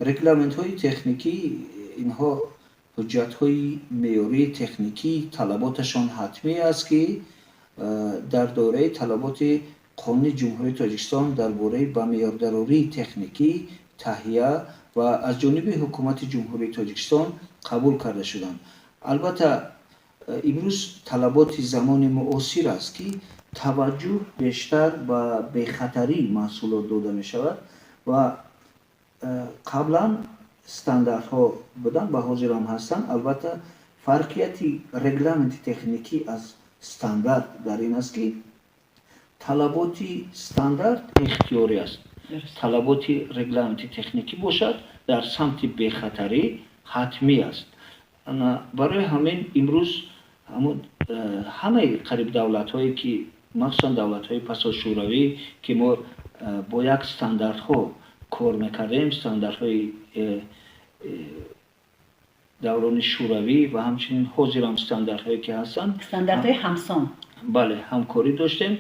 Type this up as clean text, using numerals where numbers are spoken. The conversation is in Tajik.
Регламентҳои техникӣ инҳо ҳуҷҷатҳои меъёрии техникӣ, талаботашон ҳатмӣ аст, ки дар доираи талаботи Қонуни Ҷумҳурии Тоҷикистон дар бораи ба меъёрдарории техникӣ таҳия ва аз ҷониби Ҳукумати Ҷумҳурии Тоҷикистон қабул карда шуданд. Албатта, имрӯз талаботи замони муосир аст, ки таваҷҷӯҳ бештар ба бехатарии маҳсулот дода мешавад ва қаблан стандартҳо буданд ва ҳозирам ҳастанд. Албатта, фарқияти регламенти техникӣ аз стандарт дар ин аст, ки талаботи стандарт ихтиёрӣ аст, талаботи регламенти техникӣ бошад, дар самти бехатарӣ ҳатмӣ аст. Барои ҳамин имрӯз ҳамаи қариб давлатҳое ки, махсусан давлатҳои пасошӯравӣ, ки мо бо як стандартҳо кор мекардем, стандартҳои даврони шӯравӣ ва ҳамчунин ҳозирам стандартҳое ки ҳастанд. Стандартҳои ҳамсон. Бале, ҳамкорӣ доштем.